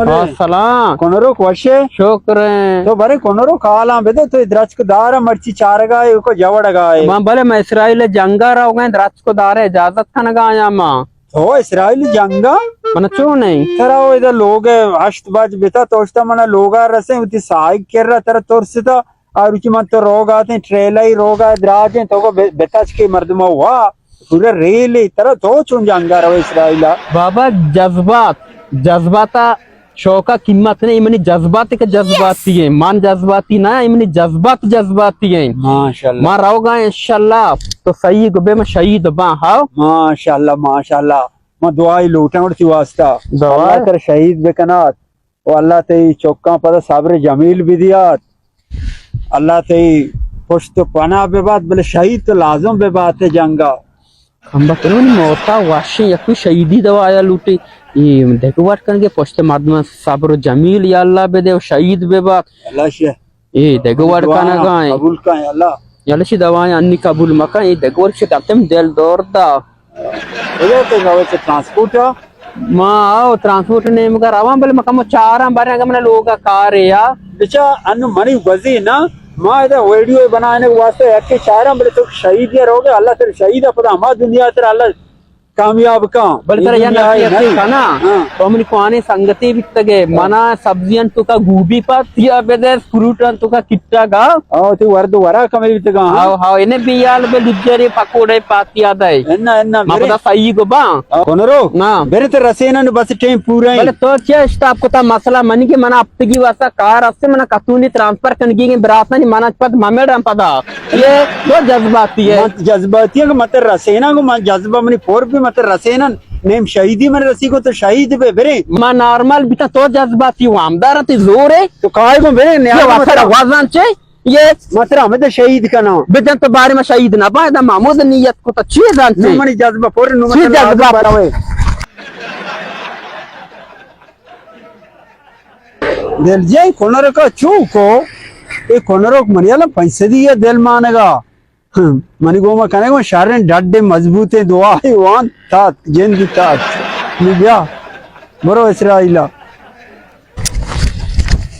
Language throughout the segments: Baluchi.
السلام۔ کنرک وشے؟ شکر ایں۔ تو برے کنرک حالاں بدے، تو درچک دار مرچی چارگا ئے کو جوڑگا ئے؟ من بلے من اسرائیل جنگا روگا ایں، درچک دار اجازت کنگا آیاں ما۔ تو اسرائیل جنگا؟ من چون ایں؟ ترا او ادا لوگ ہشت بج بتا، تو اشتا منا لوگا رسیں، وتی ساہگ کرا ترا ترستا۔ آ روچی من تو روگ آتیں، ٹریلہ ای روگ آ دراجیں، تو کو بے-، بتچ کے مردم ہوا، پورا ریل ای، ترا تو چون جنگا رو اسرائیل آ؟ بابا، جذبات، جذباتا شوقا قیمت نہیں، منی جذبات کے جذباتی ہیں، من جذباتی نہ، منی جذبات جذباتی ہیں۔ ماشاءاللہ۔ ما روگا انشاءاللہ، تو صحیح گبے میں شہید باں، ہاؤ۔ ماشاءاللہ، ماشاءاللہ۔ ما دعائی لوٹاں اور تی واسطہ۔ دعا؟ اللہ تر شہید بکنات۔ و اللہ تئی چکاں پدا صبر جمیل بدیات۔ اللہ تئی پشت و پناہ ببات، بلے شہید تو لازم ببات جنگا۔ ہم بکنونی موتا واشیں یکو شہیدی دوایا لوٹی۔ اے دگہ وٹ کنگے پشت مردم صبر و جمیل یا اللہ بدے و شہید ببات۔ اللہ شہ۔ اے دگہ وڑ دعا کنگا ایں۔ قبول کن اللہ۔ یلہ شی دعا انی قبول مکن، اے دگہ وڑ شی کتم دل دور دا۔ اے تو گوے چہ ٹرانسپورٹ آ؟ ما آؤ ٹرانسپورٹ نیمگا رواں، بلے مکم چاراں بریں اگہ من لوگا کارے یا۔ بچا انو منی گوزی نا، ما ادا ویڈیو بنانے واسطے یکی چاراں، بلے تو شہید یا روگے، اللہ تیرے شہید پدا ہما دنیا تیرا اللہ کامیاب کن۔ بلے ترا اے یا دنیا نصیحت ہے۔ کنا۔ ہاں۔ تو منی کوانی سنگتی بیتگے۔ ہاں۔ منا سبزیاں تو کا گوبی پاتیا بدے، فروٹاں تو کا کٹا گا۔ او تو ورد ورا کمی بیتگا، ہاں۔ ہاؤ، ہاؤ، انہیں بیال بے لجری پکوڑے پاتیا دے۔ انا، انا، ما برے۔ پدا صحیح گو با۔ ہاں۔ کنرو؟ نا۔ برے تو رسینا نو بس ٹیم پورا ہے۔ بلے تو چے اشتاپ کتا مسئلہ منی کہ منا ہفتگی واسطہ کار استے، منا کتونی ٹرانسفر کنگی کہ براتانی منا پد ممیڑاں پدا۔ یہ تو جذباتی ہے۔ من جذباتی ہے کہ مت رسینا کو، من جذبہ منی پور بھی مت رسینا، نیم شہیدی من رسی کو تو شہید بے برے۔ ما نارمل بیتا تو جذباتی وامدار تی زور ہے۔ تو کائے کو برے، نیا یہ مت واسطہ وازان چے؟ یہ مت ہمیں تو شہید کنا۔ بجن تو بارے میں شہید نہ پائے دا محمود نیت کو تو چیز آن نو چے؟ منی جذبہ پور نو چی مت جذبہ؟ لازم بروے۔ دل جی کنرکا چو کو، اے کنرک منی الان پنچ صدی یا دل مانگا۔ ہم، منی گوما کنے گو شریں ڈڈ مضبوطیں دعا وان تات، جند تات۔ نو بیا، برو اسرائیلا۔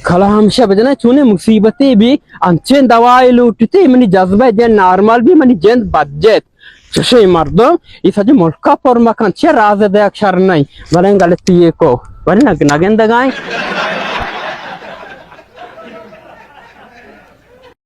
کلا ہمشہ بجنا چونے مصیبتے بھی انچیں دوائے لوٹتے، منی جذبہ جن نارمل بھی منی جند بجت۔ چشیں مردم، اے سجے ملکا پر مکن، چے راز دیگ شر نہیں، بلے غلطی کو، بلے نگ-، نگندگائیں۔